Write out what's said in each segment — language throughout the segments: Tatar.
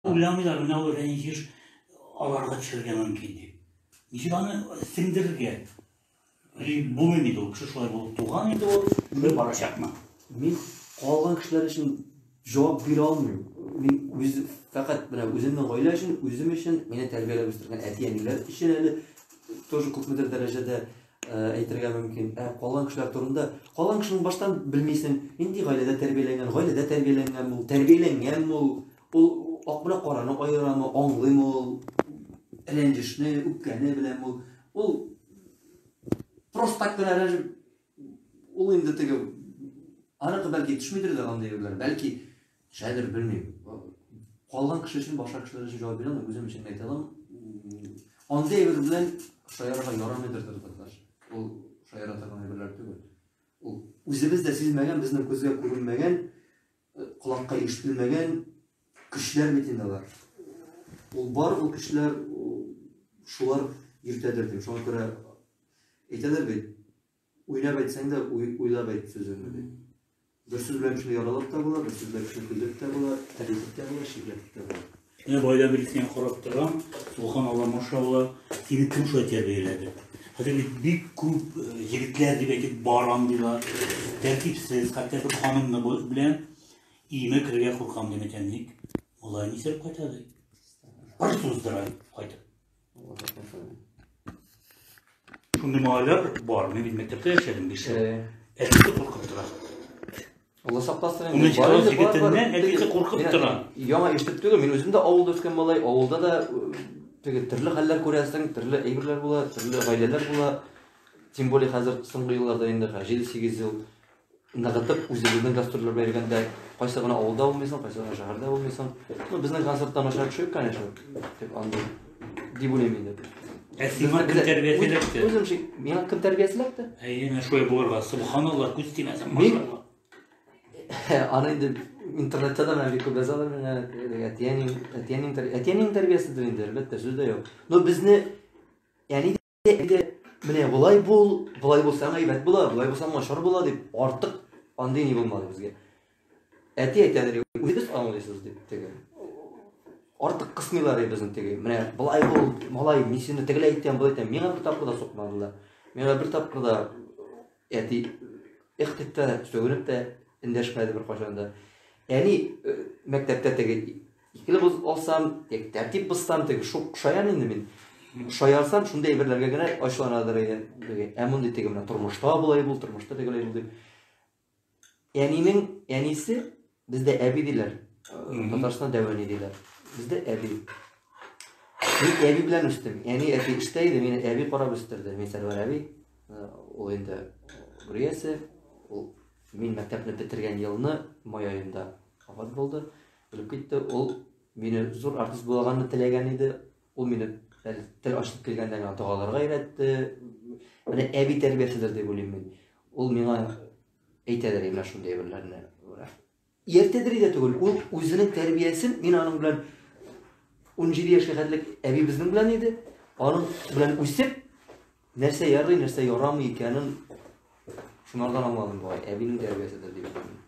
Уйламыйлар, менә ул рәнҗеш аларга төшәргә мөмкин дип. Ничек аны сеңдерергә? Булмый инде ул кеше шулай булып туган инде ул, шулай барачакмы? Мин калган кешеләр өчен җавап бирә алмыйм. Мин үз фәкать менә үземнең гаилә өчен, үзем өчен, мине тәрбияләп үстергән әти-әниләр өчен әле тоже күпмедер дәрәҗәдә әйтергә мөмкин. Ә калган кешеләр турында, калган кешенең баштан белмисең, нинди гаиләдә тәрбияләнгән, гаиләдә тәрбияләнгән ул, тәрбияләнгән ул, ул ак белән караны аерамы, аңлыймы ул, рәнҗешне, үпкәне беләме ул. Ул просто так кына рәнҗеп, ул инде теге аныкы бәлки төшмидер дә андый әйберләр, бәлки төшәдер, белмим. Калган кеше өчен, башка кешеләр өчен җавап бирә алмыйм, үзем өчен әйтә алам. Андый әйбер белән шаярырга ярамыйдыр даже. Ул шаяра торган әйберләр түгел. Ул үзебез дә сизмәгән, безнең күзгә күренмәгән, колакка ишетелмәгән көчләр бит инде алар. Ул бар, ул көчләр шулар йөртәдер дим. Шуңа күрә әйтәләр бит, уйлап әйтсәң дә, уйлап әйт сүзеңне дип. Бер сүз белән кешене яралап та була, бер сүз белән кешене көлдереп тә була, терелтеп тә була, чирләтеп тә була. Менә баядан бирле сиңа карап торам, Субханалла, машалла, сине кем шулай тәрбияләде? Хәзер бит бик күп егетләр дип әйтик бар андыйлар, тәртипсез, хәтта бер ханымны белән өемә керергә куркам дип әйтәм, ник? Малай исереп кайта ди. Пыр туздыра кайтып. Шундый малайлар бар. Мин бит мәктәптә яшәдем 5 ел. Әтисе куркып тора. Алла сакласын инде. Унынчы класс егетеннән әтисе куркып тора. Яңа ишетеп түгел, мин үзем дә авылда үскән малай, авылда да теге төрле хәлләр күрәсең, төрле әйберләр була, төрле гаиләләр була. Тем более хәзер соңгы елларда инде 7-8 ел ныгытып үзебезнең гастрольләр белән йөргәндә кайсы гына авылда булмыйсың, кайсы гына шәһәрдә булмыйсың. Ну, безнең концертта начар кеше юк, конечно, дип андый дип уйлыйм инде. Ә сиңа кем тәрбиясе эләкте? Үзем шик, миңа кем тәрбиясе эләкте? Әйе, менә шулай булырга, субханалла, күз тимәсен, машалла. Аны инде интернетта да менә бик күп язалар менә әтиәнең әтиәнең әтиәнең тәрбияседер инде, әлбәттә, сүз дә юк. Но безне әни Әйдә, менә болай бул, болай булсаң әйбәт була, болай булсаң начар була дип, артык андый ни булмады безгә. Әти әйтәдер, үзегез аңлыйсыз дип теге. Артык кысмыйлар безне теге. Менә болай бул, малай, мин сине тегеләй әйтәм, болай әйтәм. Миңа бер тапкыр да сукмадылар. Миңа бер тапкыр да әти эх дип тә, сүгенеп тә эндәшмәде беркайчан да. Әни мәктәптә теге Икеле боз алсам, тек тәртип бозсам, теге шук шаян инде мин. Шаярсам, шундый әйберләргә генә ачуланадыр иде. Теге, ә мондый теге менә тормышта болай бул, тормышта тегеләй бул дип. Әнинең әнисе бездә әби диләр. Татарстанда дәү әни диләр. Бездә әби. Мин әби белән үстем. Әни әти эштә иде, мине әби карап үстерде. Мин Сәрвәр әби. Ул инде гүриясе. Ул мин мәктәпне бетергән елны май аенда вафат булды. Үлеп китте. Ул мине зур артист булаганны теләгән иде. Ул мине әле тел ачылып килгәндә генә догаларга өйрәтте. Менә әби тәрбияседер дип уйлыйм мин. Ул миңа әйтәдер менә шундый әйберләрне. Ияртәдер иде түгел. Ул үзенең тәрбиясен, мин аның белән 17 яшькә хәтлек әби безнең белән иде. Аның белән үсеп, нәрсә ярый, нәрсә ярамый икәнен шунардан аңладым бугай. Әбинең тәрбияседер дип уйлыйм.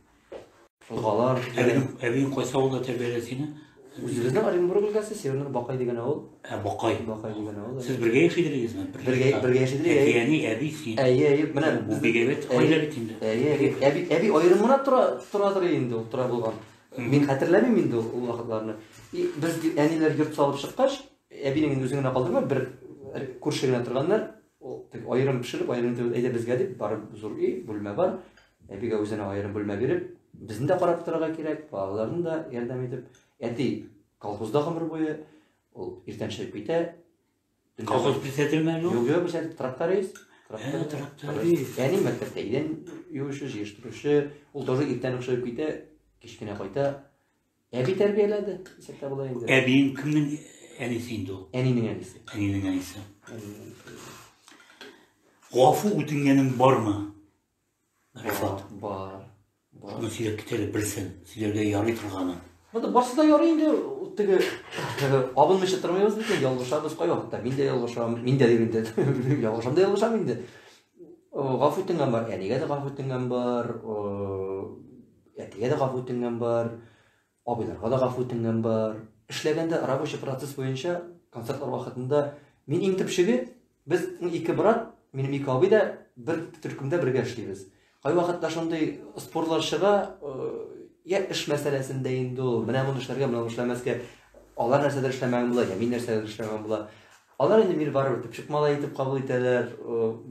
Догалар. Әбинең, әбиең кайсы авылда тәрбияләде сине? Үзебезнең Оренбург өлкәсе, Северный Бакай дигән авыл. Ә, Бакай. Бакай дигән авыл. Сез бергә яши идегезме? Бергә, бергә яши идек. Әти, әни, әби, син. Әйе, әйе, менә бу бик әйбәт гаилә бит инде. Әйе, әйе. Әби, әби аерым гына тора, торадыр инде ул, тора булган. Мин хәтерләмим инде ул вакытларны. И без әниләр йорт салып чыккач, әбинең инде үзен генә калдырмый, бер күрше генә торганнар. Ул теге аерым пешереп, аерым итеп, әйдә безгә дип, барып зур өй, бүлмә бар. Әбигә үзенә аерым бүлмә биреп, безне дә карап торырга кирәк, балаларны да ярдәм итеп. Әти колхозда гомер буе, ул иртән чыгып китә. Колхоз председателеме әле ул? Юк, юк, председатель тракторист. Тракторист. Әни мәктәптә идән юучы, җыештыручы, ул тоже иртән үк чыгып китә, кич кенә кайта. Әби тәрбияләде, дисәк тә була инде. Әбиең кемнең әнисе инде ул? Әнинең әнисе. Әнинең әнисе. Гафу үтенгәнең бармы? Рифат. Бар. Бар. Шуны сөйләп кит әле берсен, сөйләргә ярый торганы. Монда барсы да ярый инде, теге абынмыйча тормыйбыз бит инде, ялгышабыз кайвакытта. Мин дә ялгышам, мин дә дип инде. Ялгышам да ялгышам инде. Гафу үтенгән бар, әнигә дә гафу үтенгән бар, әтигә дә гафу үтенгән бар, абыйларга да гафу үтенгән бар. Эшләгәндә рабочий процесс буенча концертлар вакытында мин иң төпчеге, без ике брат, минем ике абый да бер төркемдә бергә эшлибез. Кайвакытта шундый спорлар чыга, я эш мәсьәләсендә инде ул, менә моны эшләргә, менә моны эшләмәскә, алар нәрсәдер эшләмәгән була, я мин нәрсәдер эшләмәгән була. Алар инде мине барыбер төпчек малай итеп кабул итәләр.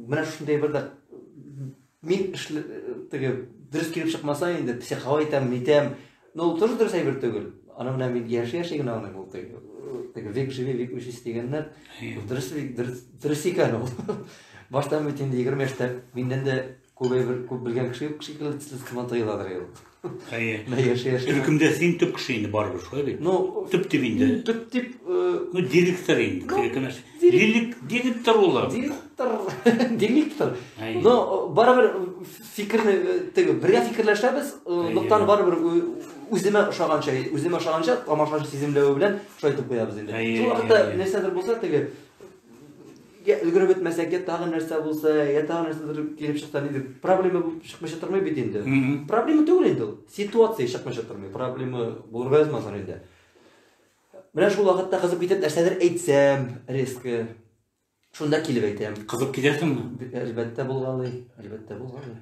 Менә шундый бер дә мин эшле теге дөрес килеп чыкмаса инде психовой итәм, нитәм. Но ул тоже дөрес әйбер түгел. Аны менә мин яши-яши генә аңлыйм ул теге. Теге век живи, век учись дигәннәр. Дөрес, дөрес, дөрес икән ул. Баштан бит инде 20 яшьтә миннән дә күп әйбер күп белгән кеше юк шикелле төсле сыман тоеладыр ул. Әйе. Менә яши яши. Төркемдә син төп кеше инде барыбер, шулай бит? Ну, Төп дип инде. Төп дип, Ну, директор инде. Ну, Директор. Директор ул. Директор, директор. Әйе. Но барыбер фикерне теге бергә фикерләшәбез, Әйе. ноктаны барыбер үземә ошаганча, үземә ошаганча тамашачы сиземләве белән шулай итеп куябыз инде. Әйе, Шул вакытта әйе. нәрсәдер булса теге я өлгереп бетмәсәк, я тагын нәрсә булса, я тагын нәрсәдер килеп чыкса, нидер проблема булып чыкмыйча тормый бит инде. Проблема түгел инде ул. Ситуация чыкмыйча тормый. Проблема булырга язмасын инде. Менә шул вакытта кызып китеп нәрсәдер әйтсәм, резко. Шунда килеп әйтәм. Кызып китәсеңме? Әлбәттә булгалый, әлбәттә булгалый.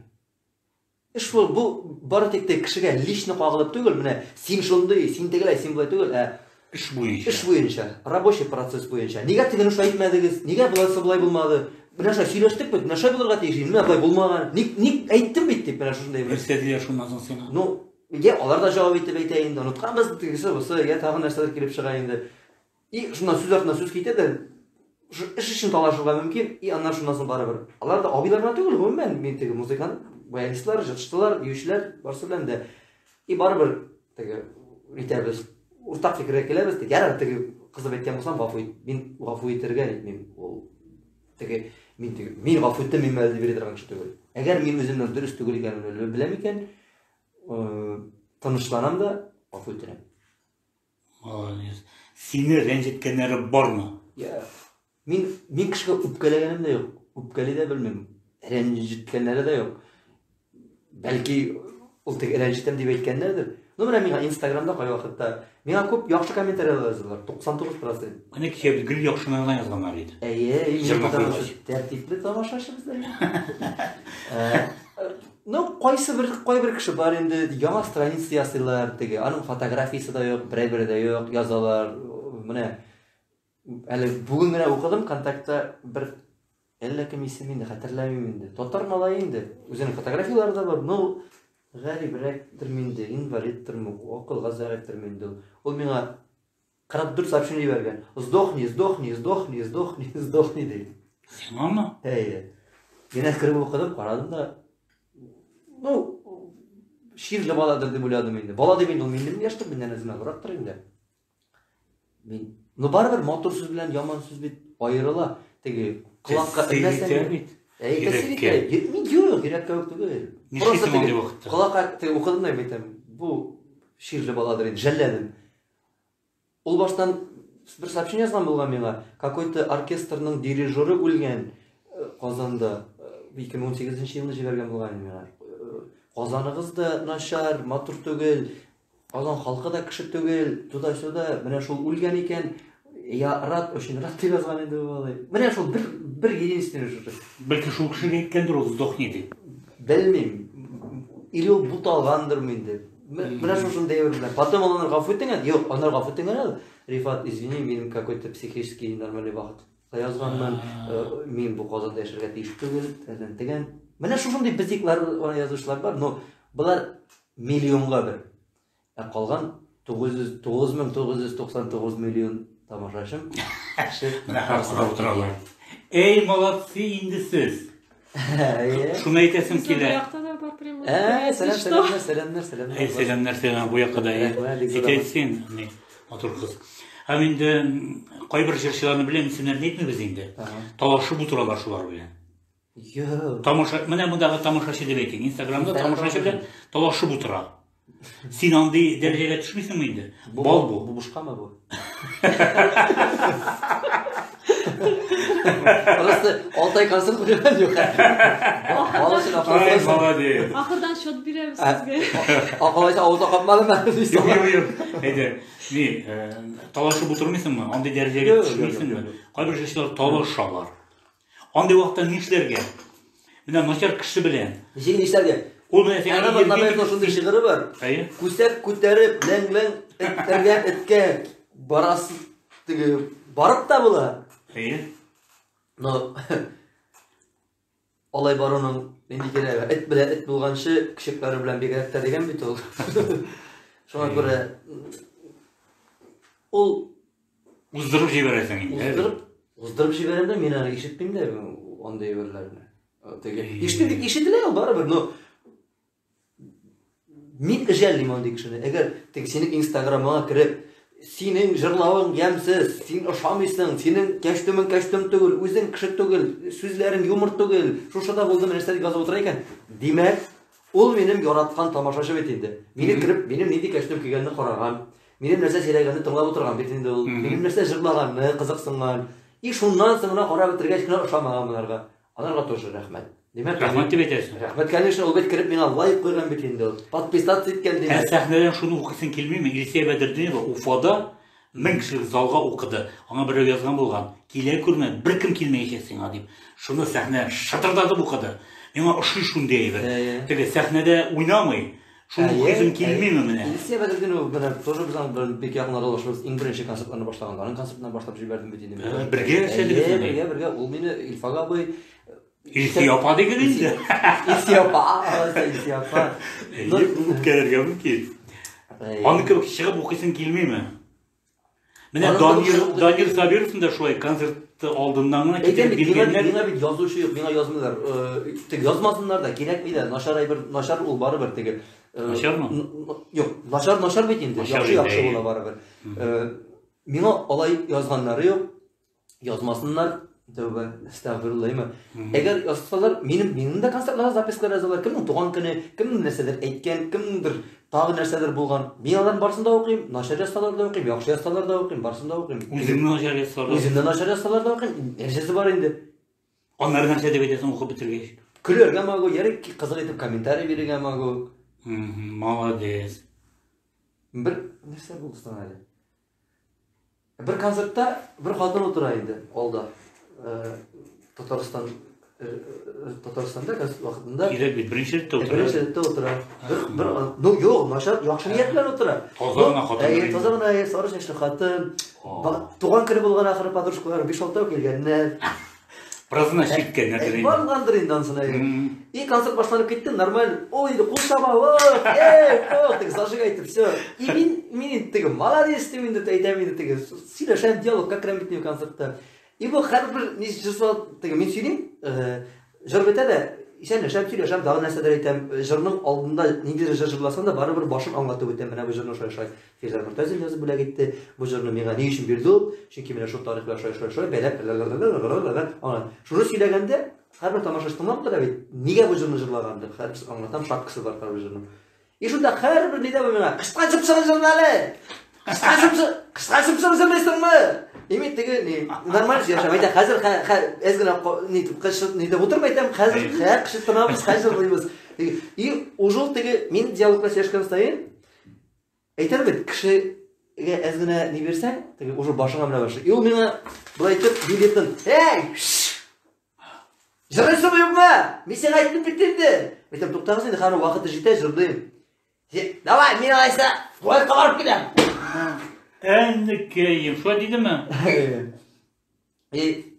Эш шул, бу бары тик тә кешегә лично кагылып түгел, менә син шундый, син тегеләй, син болай түгел, ә Эш буенча. Эш буенча, рабочий процесс буенча. Нигә тегене шулай әйтмәдегез? Нигә болайсы болай булмады? Менә шулай сөйләштек бит, менә шулай булырга тиеш, менә болай булмаган. Ник, ник әйттем бит дип, менә шушындай бер. Нәрсә диләр шуннан соң сиңа? Ну, я алар да җавап итеп әйтә инде, онытканбыз тегесе, бусы, я тагын нәрсәдер килеп чыга инде. И шуннан сүз артыннан сүз китә дә, шу эш өчен талашырга мөмкин, и аннан шуннан соң барыбер. Алар да абыйлар гына түгел, гомумән, мин теге музыкант, баянистлар, җырчылар, биючеләр, барысы белән дә. И барыбер теге итәбез, уртак фикергә киләбез, тик ярар, теге кызып әйткән булсам, гафу ит, мин гафу итәргә нитмим. Ул теге мин теге мин гафу иттем, мин әле бирә торган кеше түгел. Әгәр мин үземнең дөрес түгел икәнен беләм икән, тынычланам да гафу итәм. Молодец. Сине рәнҗеткәннәре бармы? Я. Мин мин кешегә үпкәләгәнем дә юк, үпкәли дә белмим. Рәнҗеткәннәре дә юк. Бәлки ул теге рәнҗетәм дип әйткәннәрдер. Ну, менә миңа Инстаграмда кайвакытта миңа күп яхшы комментарийлар язалар, 99%. Менә кичә бит гел яхшыны гына язганнар иде. Әйе, Җырны мин потому куйгач. что тәртипле тамашачы бездә. Ну, кайсы бер кайбер кеше бар инде, яңа страница ясыйлар, теге, аның фотографиясе дә юк, берәй-бере дә юк, язалар. Менә әле бүген генә укыдым контактта бер әллә кем исеме инде, хәтерләмим инде. Татар малае инде, үзенең фотографияләре дә бар, но гарибрәктер инде, инвалидтырмы, акылга зәгыйфьтер инде ул. Ул миңа 44 сообщение җибәргән. Сдохни, сдохни, сдохни, сдохни, сдохни ди. Сиңамы? Әйе. Мин кереп укыдым, карадым да. Ну, чирле баладыр дип уйладым инде. Бала дип инде ул минем яшьтер, миннән әзрәк зуррактыр инде. Мин, ну барыбер матур сүз белән яман сүз бит аерыла. Теге колакка Тәэсир итә элмәсәң. бит. Әй, тәэсир Йөрәккә. итә. Мин юк, йөрәккә үк түгел. Нишлисең Просто теге андый вакытта? Колакка теге укыдым да әйтәм, бу чирле баладыр инде, жәлләдем. Ул баштан бер сообщение язган булган миңа. Какой-то оркестрның дирижеры үлгән Казанда. 2018 елны җибәргән булган миңа. Казаныгыз да начар, матур түгел. Казан халкы да кеше түгел, туда-сюда. Менә шул үлгән икән. Я рад, очень рад дип язган инде бу малай. Менә шул бер бер единственный шушы. Бәлки шул кешегә әйткәндер ул сдохни дип. Белмим. Или ул буталгандырмы инде. Менә шушындай әйбер белән. Потом ул аны гафу иткән. Юк, аны гафу иткән. Рифат, извини, минем какой-то психический нормальный вакытта язганмын. Мин бу Казанда яшәргә тиеш түгел, тәгән тегән. Менә шушындый бзиклар аны язучылар бар, но болар миллионга бер. Ә калган 999 миллион тамашачым. Менә карап утыралар. Эй, молодцы инде сез. Әйе. Шуны әйтәсем Безнең бу килә. якта да бар прямой. Ә, Если сәлам, что. сәламнәр, сәламнәр, сәламнәр. Әй, сәламнәр, сәлам бу якка да. Рәхмәт, бик зур Әйтә син, ни, матур кыз. Һәм инде кайбер җырчыларны беләм, исемнәрен әйтмибез инде. Ага. Талашып утыралар шулар белән. Юк. Тамаша, менә мондагы тамашачы дип әйтик. Инстаграмда Инстаграм тамашачы белән талашып утыра. Син андый дәрәҗәгә төшмисеңме инде? Бал бу. Бу бушкамы бу? Просто 6 ай концерт куйган юк. Бал өчен акча Ай, сорыйсың. молодец. Ахырдан счет бирәбез сезгә. Алайса авызда капмадымы? Юк, юк, юк. Әйдә, ни, талашып утырмыйсыңмы? Андый дәрәҗәгә Юк, юк, төшмисеңме? юк, юк. Кайбер кешеләр талашалар. Андый вакытта нишләргә? Менә начар кеше белән. Ничек нишләргә? Ул менә сиңа Әнә иргә Набаевның шундый шигыре бар. Әйе. Күсәк күтәреп, ләң-ләң этләргә эткә барасы теге барып та була. Әйе. Но алай баруның нинди кирәге? Эт белән эт булганчы, көчекләре белән бигрәк тә дигән бит ул. Шуңа күрә ул Уздырып җибәрәсең инде. уздырып җибәрәм дә, мин аны ишетмим дә андый әйберләрне. Теге ишетмим дип ишетелә ул барыбер, но мин жәллим андый кешене. Әгәр теге синең Инстаграмыңа кереп, синең җырлавың ямьсез, син ошамыйсың, синең кәчтүмең кәчтүм түгел, үзең кеше түгел, сүзләрең юмор түгел, шушы да булды нәрсә дип язып утыра икән. Димәк, ул минем яраткан тамашачы бит инде. Мине кереп, минем нинди кәчтүм кигәнне караган, минем нәрсә сөйләгәнне тыңлап утырган бит инде ул, минем нәрсә җырлаганны кызыксынган. И шуннан соң гына карап бетергәч кенә ошамаган монарга. Аларга тоже рәхмәт. Димәк, Рәхмәт дип әйтәсең. Рәхмәт, конечно, ул бит кереп миңа лайк куйган бит инде ул. Подписаться иткән Ә димәк. сәхнәдән шуны укыйсың килмиме? Илсөя Бәдретдинова Уфада 1000 кешелек залга укыды. Аңа берәү язган булган. Килә күрмә, беркем килмәячәк сиңа дип. Шуны сәхнә шытырдатып укыды. Миңа ошый шундый әйбер. Әйе. Теге сәхнәдә уйнамый. Шуны укыйсың килмиме менә? Илсөя Бәдретдинова менә тоже без аның белән бик якын аралашабыз. Иң беренче концертларны башлаганда, аның концертыннан башлап җибәрдем бит инде. мин. Бергә эшләдегез Әйе, менә. бергә, бергә. Ул мине Илфак абый, Илсөя апа диген инде. Илсөя апа, Илсөя апа. Әйе, бу үпкәләргә мөмкин. Әйе. Аны кебек чыгып укыйсың килмиме? Менә Аның кебек Данир, чыгып Данир Сабировның да шулай концерты алдыннан гына Әйтәм китереп бит, миңа, биргәннәр. миңа бит язучы юк, миңа язмыйлар. Теге язмасыннар да, кирәкми дә, начар әйбер, начар ул барыбер теге. Начармы? Юк, начар начар бит инде, Начар яхшы инде, яхшы әйе. була барыбер. Миңа алай язганнары юк. Язмасыннар, тәүбә, әстәгъфируллаһ. Әгәр язсалар, минем дә концертларга запискалар язалар. Кемнең туган көне, кемнең нәрсәдер әйткән, кемнеңдер тагы нәрсәдер булган. Мин аларның барысын да укыйм, начар язсалар да укыйм, яхшы язсалар да укыйм, барысын да укыйм. Үзеңне начар язсалар. Үземне начар язсалар да укыйм. Нәрсәсе бар инде? Аннары нәрсә дип әйтәсең укып бетергәч? Көләргә могу, ярый кызык итеп комментарий бирергә могу. Молодец. Бер нәрсә булды соң әле? Бер концертта бер хатын утыра инде алда. Татарстан Татарстанда концерт вакытында Кирәк бит, беренче рәттә утыра. Беренче рәттә утыра. Бер ну юк, начар, яхшы ният белән утыра. Таза гына хатын. Әйе, таза гына, әйе, сары чәчле хатын. Туган көне булган ахыры подружкалары 5-6 килгәннәр. Беразына чиккәннәр инде. Баргандыр инде ансын әйе. И концерт башланып китте, нормаль. Ул инде кул чаба, ох, эй, ох, теге зажигай итеп, все. И мин инде теге молодец дип инде әйтәм инде теге сөйләшәм, диалогка керәм бит мин концертта. И бу һәрбер ни җыр теге мин сөйлим, җыр бетә дә, исәнләшәм, сөйләшәм, тагы нәрсәдер әйтәм. Җырның алдында ниндидер җыр җырласам да, барыбер башын аңлатып үтәм. Менә бу җырны шулай шулай Фирзәр Мортазин язып бүләк итте. Бу җырны миңа ни өчен бирде ул? Чөнки менә шул тарих белән шулай шулай шулай бәйләп, аңлат. Шуны сөйләгәндә һәрбер тамашачы тыңлап тора бит. Нигә бу җырны җырлаган дип, һәрберсе аңлатам, шапкасы бар һәрбер җырның. И шунда һәрбер нидә бу миңа кычкан чыпчыгын җырла әле. Кычкан чыпчык, кычкан чыпчыгын җырлыйсыңмы? И мин теге ни нормаль сөйләшәм. Әйтә, хәзер әз генә ни дип кыш ни дип утырмый әйтәм, хәзер кыш тынабыз, хәзер җырлыйбыз. И уже ул теге мин диалог белән сөйләшкән саен әйтәм бит, кешегә әз генә ни бирсәң, теге уже башыңа менә башлый. И ул миңа былай итеп билетын, "Эй, җырлыйсыңмы юкмы? Мин сиңа әйттем бит инде." Әйтәм, туктагыз инде, хәзер вакыты җитә, җырлыйм. Давай, мин алайса, туалетка барып киләм. Әнекәем, шулай дидеме? И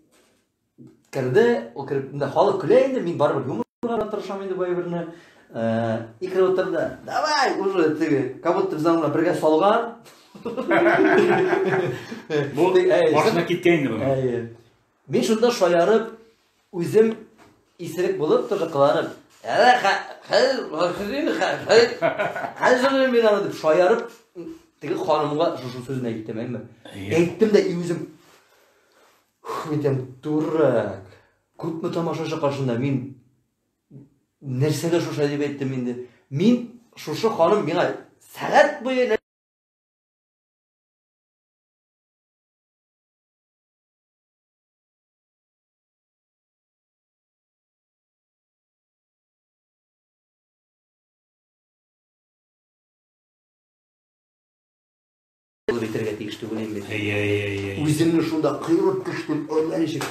керде, ул кереп, инде халык көлә инде, мин барыбер юморга тырышам инде бу әйберне. И кереп утырды. Давай, уже теге, как будто без аны бергә салган. Бу башына киткән инде моның. Әйе. Мин шунда шаярып, үзем исерек булып тоже кыланып, әле хәзер мин аны дип шаярып, теге ханымга шушы сүзне әйттем, әйме? Әйттем дә и үзем мин әйтәм, дурак. Күпме тамашачы каршында мин нәрсәгә шушы дип әйттем инде. Мин шушы ханым миңа сәгать буе мыскыл итәргә тиеш түгел инде. Әйе, әйе, әйе. Үземне шунда кыйрып төштем, әллә ничек.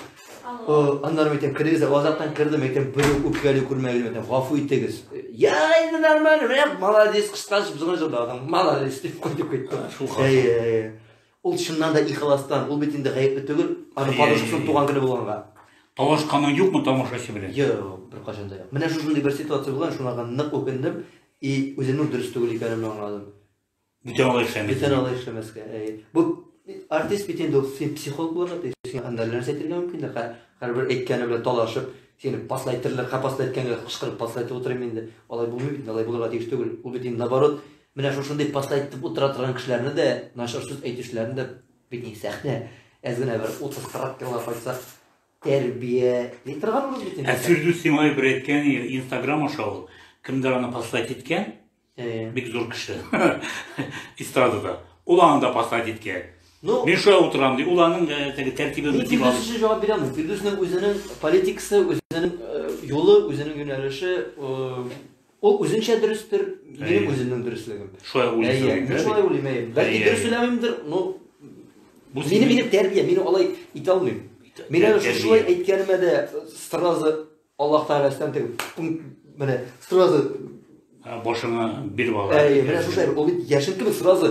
Аннары әйтәм, керегез, азактан кердем, әйтәм, бер үк үпкәли күрмәгез, әйтәм, гафу итегез. Я, инде нормально, менә молодец, кыскасы безгә җырладың, молодец дип кайтып киттем. Шул хакта. Әйе, әйе. Ул чыннан да ихластан, ул бит инде гаепле түгел, аның Әйе, подружкасының әйе. туган көне булганга. Талашканың юкмы тамашачы белән? Юк, беркайчан да юк. Менә шушындый бер ситуация булган, шунарга нык үкендем и үземнең дөрес түгел икәнемне аңладым. Бүтән алай эшләмәс. Бүтән алай эшләмәскә. Әйе. Бу артист бит инде ул син психолог булырга тиеш. Син анда нәрсә әйтергә мөмкин дә, һәрбер әйткәне белән талашып, сине паслайтырлар, һәр паслайтканга кычкырып паслайтып утырыйм инде. Алай булмый бит, алай булырга тиеш түгел. Ул бит инде наоборот, менә шушындый паслайтып утыра торган кешеләрне дә, начар сүз әйтүчеләрне дә бит инде сәхнә әз генә бер 30-40 елга кайтсак, тәрбия торган бит инде. Ә Фирдүс Симаев бер әйткән Инстаграм аша ул. Кемдер аны послать иткән, бик зур кеше. Эстрадада. Ул аны да послать иткән. Ну, Мин шулай утырам ди. Ул аның теге тәртибен Мин бит алып. Фирдүс өчен җавап бирә алмыйм. Фирдүснең үзенең политикасы, үзенең юлы, үзенең юнәлеше, ул үзенчә дөрестер, минем үземнең дөреслегем. Шулай уйлыйсың. Әйе, мин шулай уйлыйм, әйе. Бәлки дөрес уйламыймдыр, но Бу минем минем тәрбия, мин алай итә алмыйм. Мин әле шулай әйткәнемә дә сразу Аллаһ Тәгаләсеннән теге менә сразу башыңа биреп ала. Әйе, менә шушылай, ул бит яшен кебек сразу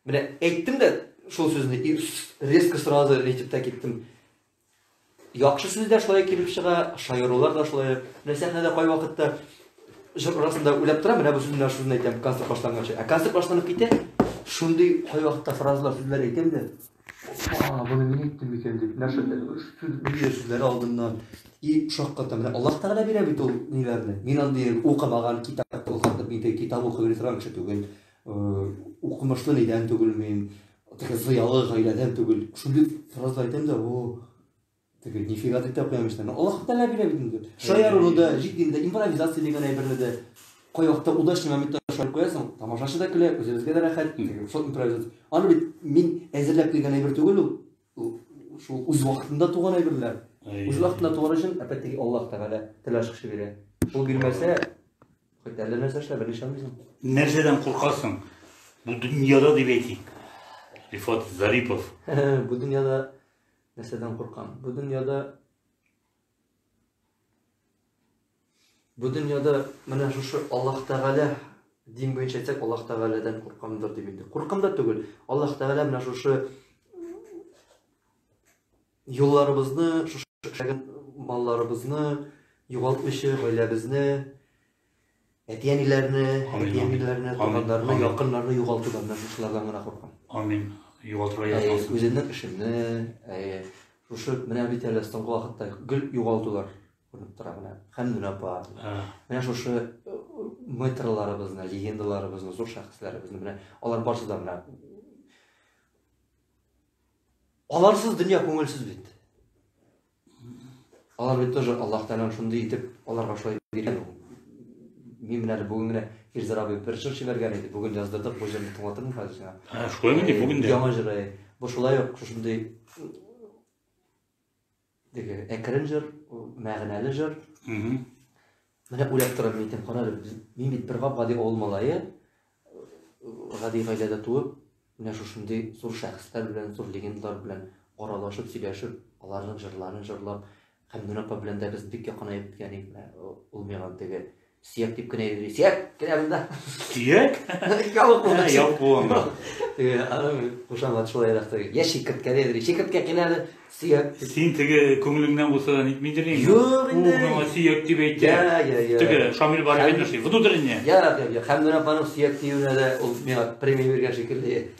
менә әйттем дә шул сүзне и резко сразу әйтеп тә киттем. Яхшы сүз дә шулай килеп чыга, шаярулар да шулай. Менә сәхнәдә кайвакытта җыр арасында уйлап торам, менә бу сүзне, менә шуны әйтәм, концерт башланганчы. Ә концерт башланып китә, шундый кайвакытта фразалар, сүзләр әйтәм дә, опа, моны мин әйттем микән дип, менә шул сүз, ниндидер сүзләр алдыннан. И шаккатам, менә Аллаһ Тәгалә бирә бит ул ниләрне. Мин андый укымаган, китап укып, мин теге китап укып йөри торган кеше түгел. Укымышлы нидән түгел мин, теге зыялы гаиләдән түгел. Шундый фразалар әйтәм дә, о, теге нифига дип тә куям эчтән. Аллаһ Тәгалә бирә бит инде. Шаяруны да, җитдине дә, импровизация дигән әйберне дә. Кайвакытта удачный моментта шаярып куясың, тамашачы да көлә, үзебезгә дә рәхәт. Теге шул импровизация. Аны бит мин әзерләп килгән әйбер түгел ул. Шул үз вакытында туган әйберләр. Үз вакытында туган өчен, опять-таки, Аллаһ Тәгалә тел ачкычы бирә. Ул бирмәсә, хоть әллә нәрсә эшлә, берни эшлә алмыйсың. Нәрсәдән куркасың? Бу дөньяда дип әйтик. Рифат Зарипов. Бу дөньяда нәрсәдән куркам? Бу дөньяда менә шушы Аллаһ Тәгалә дин буенча әйтсәк, Аллаһ Тәгаләдән куркамдыр дип инде. Куркам да түгел. Аллаһ Тәгалә менә шушы юлларыбызны, шушы эшләгән малларыбызны югалтмыйча, гаиләбезне, әти-әниләрне, әти-әниләрне, туганнарны, якыннарны югалтудан менә шушылардан гына куркам. Амин. Югалтырга язмасын. Үземнең эшемне, шушы менә бит әле соңгы вакытта гел югалтулар күренеп тора менә. Хәмдүн апа. Менә шушы мэтрларыбызны, легендаларыбызны, зур шәхесләребезне менә алар барысы да менә аларсыз дөнья күңелсез бит. Алар бит тоже Аллаһ Тәгаләнең шундый итеп аларга шулай биргән. Мин менә әле бүген генә Фирзәр абый бер җыр җибәргән иде. Бүген яздырдык, бу җырны тыңлатырмын хәзер сиңа. Ә, шулаймыни бүген дә? Яңа җыр, әй. Бу шулай ук шушындый теге әкрен җыр, мәгънәле җыр. Менә уйлап торам, мин әйтәм, кара әле, мин бит бер гап-гади авыл малае, гади гаиләдә туып, менә шушындый зур шәхесләр белән, зур легендалар белән аралашып, сөйләшеп, аларның җырларын җырлап, Хәмдүн апа белән дә без бик якынаеп беткән идек. Менә ул миңа теге сөяк дип кенә йөри. Сөяк кенә монда. Сөяк? Ялык булган. Ялык булган. Теге аның кушаматы шулайрак теге. Я чикерткә дә йөри. Чикерткә кенә әле сөяк. Син теге күңелеңнән булса да нитмидер инде. Юк инде. Ул миңа сөяк дип әйтә. Я, я, я. Теге Шамил Бариев әйтмешли, внутренне. Я, я, я. Хәмдүн апаның сөяк диюенә дә ул миңа премия биргән шикелле.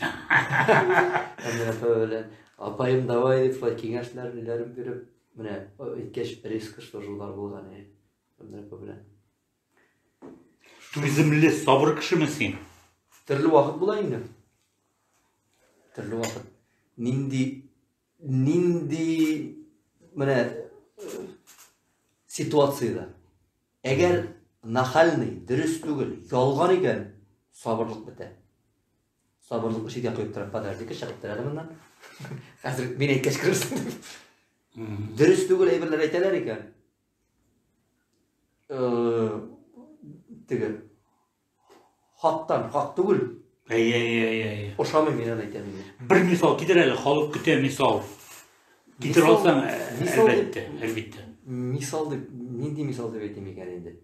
Хәмдүн апа белән апаем давай дип шулай киңәшләр, ниләрен биреп, менә әйткәч, резко что җыллар булган. Хәмдүн апа белән. Түземле, сабыр кешеме син? Төрле вакыт була инде. Төрле вакыт. Нинди менә ситуациядә. Әгәр нахальный, дөрес түгел, ялган икән, сабырлык бетә. Сабырлык читкә куеп тора, подожди-ка, чыгып тор әле моннан. Хәзер мин әйткәч керерсең дип. Дөрес түгел әйберләр әйтәләр икән. Теге хактан хак түгел. Әйе, әйе, әйе, әйе. Ошамый мин аны әйтәм инде. Бер мисал китер әле, халык көтә мисал. Китер Мисал- алсаң, мисал дип- әлбәттә, әлбәттә. Мисал дип, нинди мисал дип әйтим икән инде?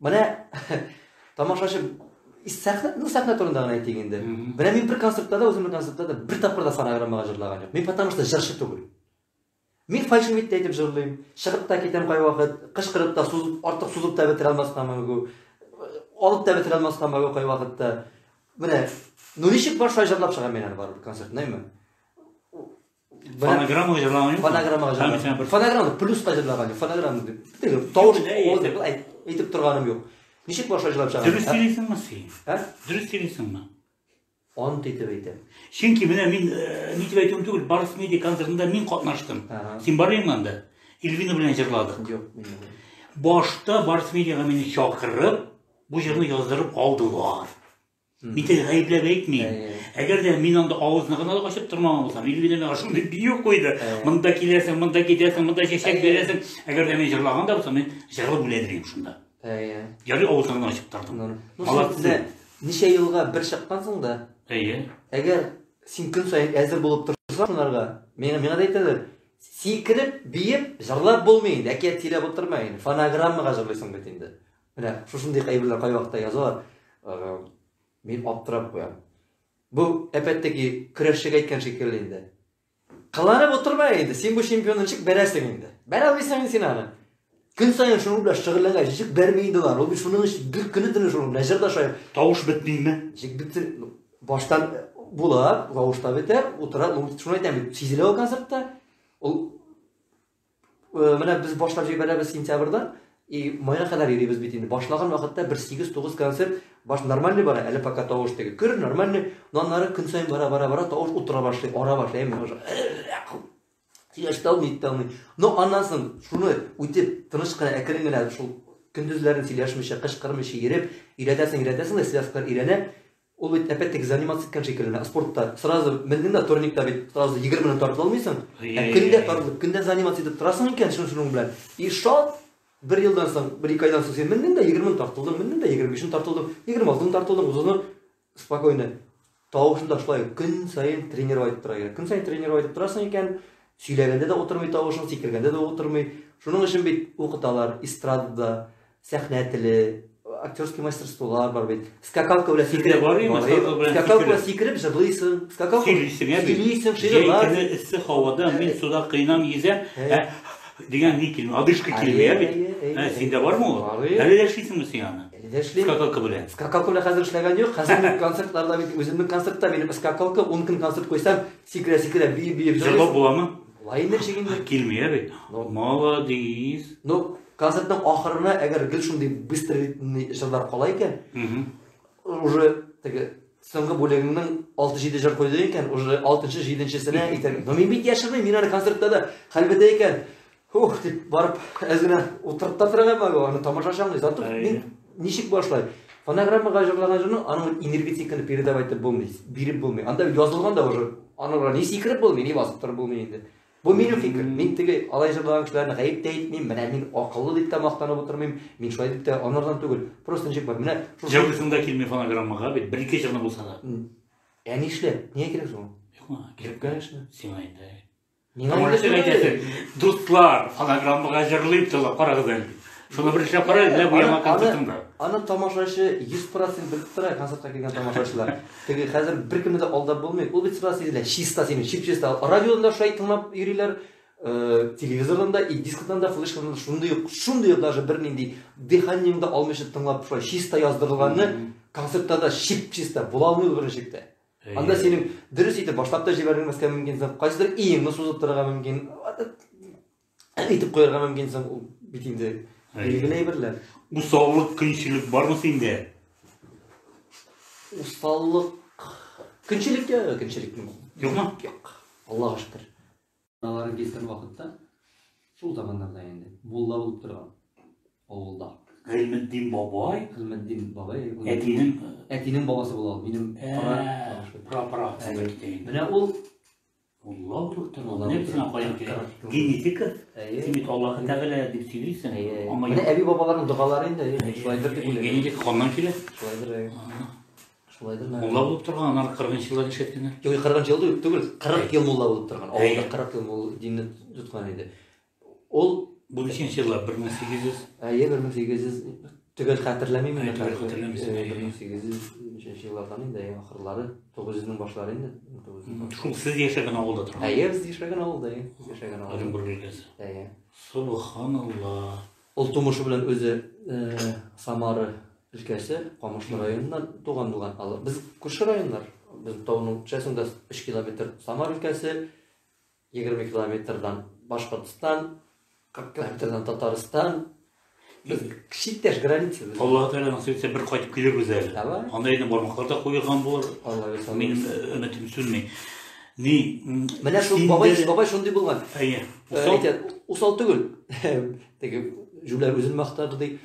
Менә тамашачы сәхнә, ну сәхнә турында гына әйтик инде. Менә мин бер концертта да, үземнең концертта да бер тапкыр да фонограммага җырлаган юк. Мин потому что җырчы түгел. Мин фальшивит тә итеп җырлыйм. Чыгып та китәм кайвакыт, кычкырып та сузып, артык сузып та бетерә алмаска могу. Алып та бетерә алмаска могу кайвакытта. Менә, ну ничек бар шулай җырлап чыгам мин аны барыбер концертны, әйме? Фонограммага җырлаган юкмы? Фонограммага җырлаган. Фонограмма плюска җырлаган юк. Фонограмма дип. Теге тавыш дип әйтеп торганым юк. Ничек бар шулай җырлап чыгам? Дөрес сөйлисеңме син? Ә? Дөрес сөйлисеңме? Ант итеп әйтәм. Чөнки менә мин ни дип әйтүем түгел, Барс Медиа концертында мин катнаштым. Син бар идеңме анда? Эльвина белән җырладык. Юк, мин юк. Башта Барс Медиага мине чакырып, бу җырны яздырып алдылар. Мин теге гаепләп әйтмим. Әгәр дә мин анда авызны гына да ачып тормаган булсам, Эльвина миңа шундый бию куйды. Монда киләсең, монда китәсең, монда чәчәк бирәсең. Әгәр дә мин җырлаган да булсам, мин җырлап үлә идем шунда. Әйе. Ярый авызны гына ачып тордым. Молодцы. Ничә елга бер чыккансың да. Әйе. Әгәр син көн саен әзер булып торсаң шунарга, миңа миңа да әйтәләр, сикереп, биеп, җырлап булмый инде, әкият сөйләп утырма инде, фонограммага җырлыйсың бит инде. Менә шушындый әйберләр кайвакытта язалар. Мин аптырап куям. Бу, опять-таки, көрәшчегә әйткән шикелле инде. Кыланып утырма инде, син бу чемпионны ничек бәрәсең инде? Бәрә алмыйсың инде син аны. Көн саен шуның белән шөгыльләнгән, ничек бәрми инде алар? Ул бит шуның өчен бер көне төне шуның белән җыр да шулай. Тавыш бетмиме? Ничек бетсен? Баштан була, тавыш та бетә, утыра, ну, шуны әйтәм бит, сизелә ул концертта. Ул менә без башлап җибәрәбез сентябрьдә, и майга кадәр йөрибез бит инде. Башлаган вакытта бер 8-9 концерт баш нормальный бара, әле пока тавыш теге көр, нормальный, но аннары көн саен бара, бара, бара, тавыш утыра башлый, ара башлый, әмма уже сөйләшә алмый, итә алмый. Но аннан соң шуны үтеп, тыныч кына, әкрен генә шул көндезләрен сөйләшмичә, кычкырмыйча йөреп, өйрәтәсең, өйрәтәсең дә, связкалар өйрәнә. Ул бит опять-таки заниматься иткән шикелле, менә спортта сразу мендең дә турникта бит сразу 20 минут тартыла алмыйсың. Ә көндә тартылып, көндә заниматься итеп торасың икән шуның белән. И шат бер елдан соң, бер ике айдан соң син мендең дә 20 минут тартылдың, мендең дә 25 тартылдың, 26 тартылдың, узыны спокойно. Тавышын да шулай көн саен тренировать итеп тора кирәк. Көн саен тренировать итеп торасың икән, сөйләгәндә дә утырмый тавышың, сикергәндә дә утырмый. Шуның өчен бит укыталар эстрадада, сәхнә теле, актерский мастерстволар бар бит. Скакалка белән сикереп, бар име, скакалка белән сикереп җырлыйсың, скакалка сөйлисең, ә бит. Сөйлисең, шигырьләр. Җәй көне эссе һавада мин суда кыйнам, йөзәм, ә дигән ни килми, одышка килми, ә бит. Ә синдә бармы ул? Әле дә эшлисеңме син аны? Әле дә эшлим. Скакалка белән. Скакалка белән хәзер эшләгән юк. Хәзер мин концертларда бит, үземнең концертта минем скакалка, 10 көн концерт куйсам, сикерә-сикерә, биеп-биеп җырлап буламы? Була инде, ничек инде. Килми, ә бит. Молодец. Ну, концертның ахырына әгәр гел шундый быстрый ритмный җырлар кала икән, уже теге соңгы бүлегеңнең 6-7 җыр куйды икән, уже 6-нчы, 7-нчесенә итәр. Но мин бит яшермим, мин аны концертта да хәл бетә икән, ух дип барып әз генә утырып та торырга могу, аны тамашачы аңлый. Зато мин ничек башлай? Фонограммага җырлаган җырны аның энергетиканы передавать итеп булмый, биреп булмый. Анда язылган да уже, аны ни сикереп булмый, ни басып торып булмый инде. Бу минем фикер. Мин теге алай җырлаган кешеләрне гаеп тә итмим, менә мин акыллы дип тә мактанып утырмыйм, мин шулай дип тә анардан түгел. Просто ничек бар. Менә җырлыйсың да килми фонограммага бит, бер-ике җырны булса да. Ә нишләп? Нигә кирәк соң? Юкмы? Кирәк, конечно. Сиңа инде. Миңа Тамашачы әйтәсең, дуслар, фонограммага җырлыйм, тыңлап карагыз әле. Шуны бер эшләп кара, әллә бу яңа концертыңда. Аны тамашачы 100% белеп тора, концертка килгән тамашачылар. Теге хәзер беркемне дә алдап булмый. Ул бит сразу сизелә, чиста синең, чип-чиста. Радиодан да шулай тыңлап йөриләр, телевизордан да, и дискодан да, флешкадан да шундый ук, шундый ук даже бернинди дыханиеңне дә алмыйча тыңлап шулай чиста яздырылганны концертта да чип-чиста була алмый ул берничек тә. Анда синең дөрес итеп башлап та җибәрмәскә мөмкинсең, кайсыдыр иеңне сузып торырга мөмкин, әйтеп куярга мөмкинсең, ул бит инде билгеле әйберләр. Усаллык, көнчелек бармы синдә? Усаллык, көнчелек я, көнчелек юкмы? Юк. Аллага шөкер. Аларын кискән вакытта, шул заманнарда инде мулла булып торган авылда. Гыйльметдин бабай? Гыйльметдин бабай. Әтинең әтинең бабасы була ул. Минем пра-пра. Менә ул Мулла булып торган. Менә сиңа каян килә. Генетика. Син бит Аллаһы Тәгалә дип сөйлисең. Менә әби-бабаларның догалары инде, шулайдыр дип уйлыйм. Генетика каннан килә. Шулайдыр. Шулайдыр. Мулла булып торган, аннары 40 еллар нишләткәннәр? Юк, 40 ел түгел, 40 ел мулла булып торган. Авылда 40 ел мулла динне тоткан иде. Ул бу ничәнче еллар? 1800? Әйе, 1800 төгәл хәтерләмим инде. Төгәл хәтерләмисең. 1800 ничәнче еллардан инде, әйе, ахырлары, 900-нең башлары инде. Шул сез яшәгән авылда торган. Әйе, без яшәгән авылда, әйе, без яшәгән авылда. Оренбург өлкәсе. Әйе. Субханалла. Ул тумышы белән үзе Самара өлкәсе, Камышлы районыннан туган булган. Без күрше районнар. Без тауның төшәсең дә 3 километр Самара өлкәсе, 20 километрдан Башкортстан, 40 километрдан Татарстан. Без чиктәш граница. Аллаһ Тәгалә насыйп итсә бер кайтып килербез әле. Давай. Анда инде бармаклар да куелган булыр. Алла бирсә. Минем өметем сүнми. Ни, менә шул бабай, бабай шундый булган. Әйе. Усал? Әйтә, усал түгел. Теге җүләр үзен мактады ди.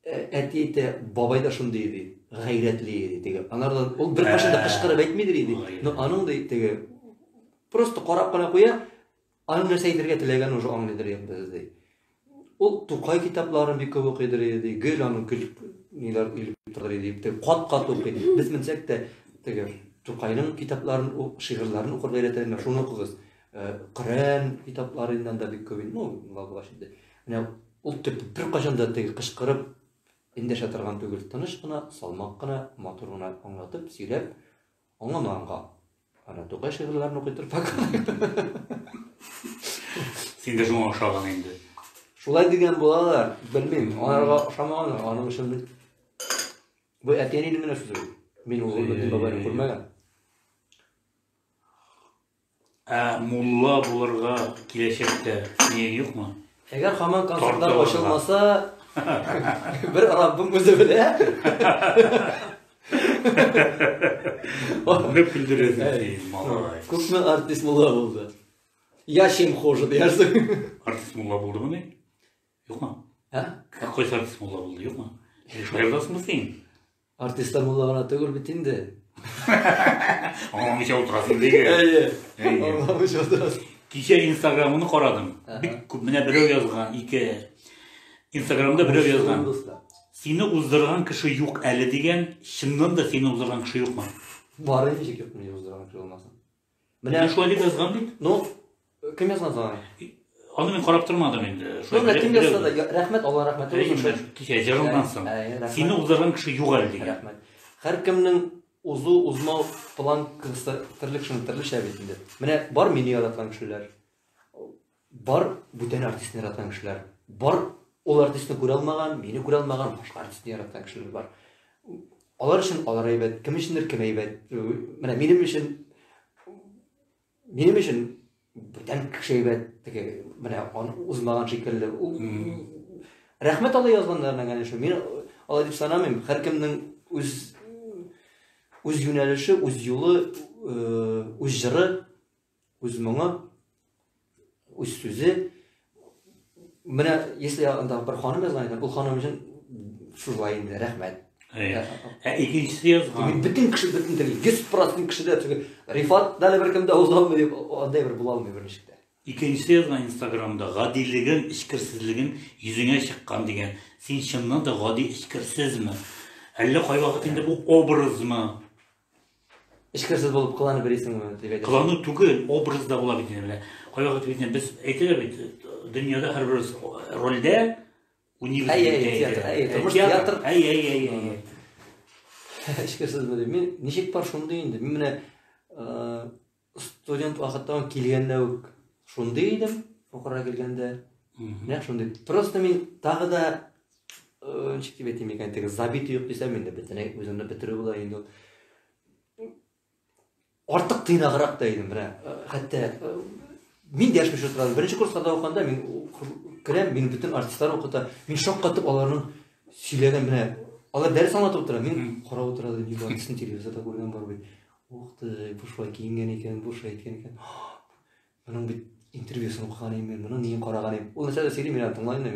Әти әйтә, бабай да шундый иде, гайрәтле иде теге. Анардан ул беркайчан да кычкырып әйтмидер иде. Но аның ди теге просто карап кына куя, аның нәрсә әйтергә теләгәнен уже аңлыйдыр идек без ди. Ул Тукай китапларын бик күп укыйдыр иде, гел аның гел ниләр өелеп торыр иде, теге кат-кат укый. Без менсәк тә теге Тукайның китапларын, шигырьләрен укырга өйрәтә, менә шуны укыгыз. Коръән китапларыннан да бик күп инде, ну, булгач инде. Менә ул төп беркайчан да теге кычкырып эндәшә торган түгел, тыныч кына, салмак кына, матур гына аңлатып, сөйләп, аңламаганга ана Тукай шигырьләрен укый торып. Син дә шуңа охшаган инде. Шулай дигән булалар, белмим, аларга охшамаган, аның өчен бу әти-әнинең генә сүзе. Мин ул Гыйльметдин бабайны күрмәгән. Ә мулла булырга киләчәктә ният юкмы? Әгәр һаман концертлар ачылмаса, бер Раббым үзе белә. Аны көлдерәсең син, малай. Күпме артист мулла булды? Я чем хуже, диярсең. Артист мулла булдымыни? Юкмы? Ә? Ә кайсы артист мулла булды, юкмы? Шаяртасыңмы син? Артистлар мулла гына түгел бит инде. Аңламыйча утырасың диге. Әйе. Аңламыйча утырасың. Кичә Инстаграмны карадым. Бик күп менә берәү язган, ике. Инстаграмда берәү язган. Сине уздырган кеше юк әле дигән, чыннан да сине уздырган кеше юкмы? Бар инде, ничек юк, мине уздырган кеше булмасын. Менә шулай дип язган бит. Ну, кем язган соң аны? Аны мин карап тормадым инде. Ну, менә кем язса да, рәхмәт, Алла рәхмәте булсын. Кичә җырыңнан соң. Сине уздырган кеше юк әле дигән. Рәхмәт. Һәркемнең узу, узмау планкасы төрле кешенең төрлечә бит инде. Менә бар мине яраткан кешеләр. Бар бүтән артистны яраткан кешеләр. Бар ул артистны күрә алмаган, мине күрә алмаган башка артистны яраткан кешеләр бар. Алар өчен алар әйбәт, кем өчендер кем әйбәт. Менә минем өчен минем өчен бүтән кеше әйбәт, теге менә аны узмаган шикелле. Ул рәхмәт алай язганнарына, конечно. Мин алай дип санамыйм. Һәркемнең үз үз юнәлеше, үз юлы, үз җыры, үз моңы, үз сүзе. Менә если анда бер ханым язган икән, ул ханым өчен шулай инде, рәхмәт. Ә икенчесе язган. Бөтен кеше, бөтен теге 100% кеше дә теге Рифат әле беркем дә уза алмый дип, андай бер була алмый берничек тә. Икенчесе язган Инстаграмда гадилегең, эчкерсезлегең йөзеңә чыккан дигән. Син чыннан да гади эчкерсезме? Әллә кайвакыт инде бу образмы? Эчкерсез булып кыланып йөрисеңме дип әйтәсең. Кылану түгел, образ да була бит инде менә. Кайвакыт бит инде без әйтәләр бит, дөньяда һәрберебез рольдә уйныйбыз. Әй, әй, театр, әй, тормыш театр. Әй, әй, әй, әй. Эчкерсезме дип. Мин ничек бар шундый инде. Мин менә студент вакыттан килгәндә үк шундый идем, укырга килгәндә. Нәкъ шундый. Просто мин тагы да ничек дип әйтим икән, теге забитый юк дисәм инде бөтенләй үземне бетерү була инде ул. Артык тыйнаграк та идем, менә. Хәтта мин дәшми утырадым. Беренче курсларда укыганда мин керәм, мин бөтен артистлар укыта. Мин шаккатып аларның сөйләгән менә алар дәрес аңлатып утыра. Мин карап утыра идем, бу артистны телевизорда күргән бар бит. Ух ты, бу шулай киенгән икән, бу шулай әйткән икән. Моның бит интервьюсын укыган идем мин, моның ниен караган идем. Ул нәрсә дә сөйли, мин аны тыңлыйм да,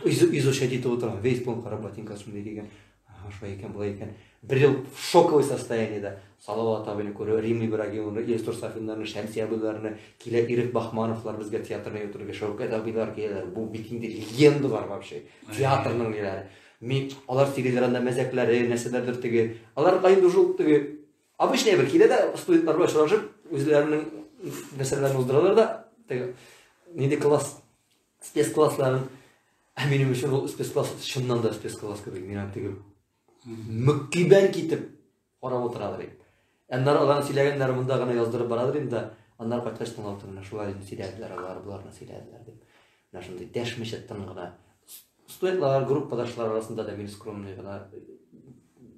мин изучать итеп утырам. Весь план карап, ботинкасы шундый кигән. Ага, шулай икән, болай икән. Бер ел в шоковый состояниедә. Салават абыйны күрү, Рим Ибрагимовны, Илсур Сафиннарны, Шәмси абыйларны, килә Ирек Бахмановлар безгә театрны йөртергә, Шәүкәт абыйлар киләләр. Бу бит инде легендалар вообще. Театрның ниләре. Мин алар сөйлиләр анда мәзәкләре, нәрсәләрдер теге. Алар инде уже теге обычный бер килә дә студентлар белән очрашып, үзләренең нәрсәләрен уздыралар да, теге нинди класс, спецклассларын. Ә минем өчен ул спецкласс чыннан да спецкласс кебек. Мин аны теге мөкибән китеп карап утырадыр идем. Аннары аларның сөйләгәннәре монда гына яздырып барадыр инде. Аннары кайткач тыңлап утырам. Менә шулай инде сөйләделәр алар, боларны сөйләделәр дип. Менә шундый дәшмичә тын гына. Студентлар, группадашлар арасында да мин скромный гына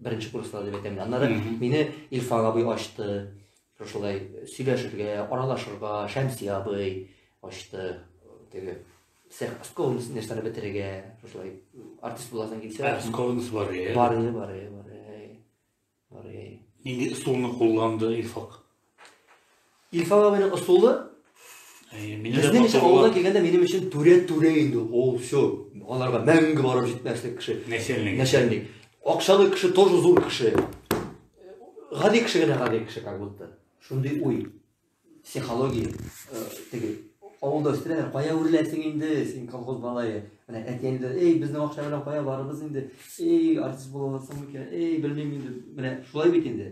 беренче курслар дип әйтәм. Аннары мине Илфак абый ачты. Шулай сөйләшергә, аралашырга Шәмси абый ачты. Теге скованность нәрсәне бетерергә, шулай артист буласың килсә. Скованность бар, е. Бар, е, бар, е, бар, е. Бар, е. Нинди ысулны кулланды Илфак? Илфак абыйның ысулы Безнең өчен авылдан килгәндә минем өчен түрә-түрә инде ул, все, аларга мәңге барып җитмәслек кеше. Начальник. Начальник. Акчалы кеше тоже зур кеше. Гади кеше генә гади кеше как будто. Шундый уй. Психология теге авылда үстерәләр, кая үреләсең инде, син колхоз малае. Менә әти-әниләр, эй, безнең акча белән кая барырбыз инде? Эй, артист була аласың микән? Эй, белмим инде. Менә шулай бит инде.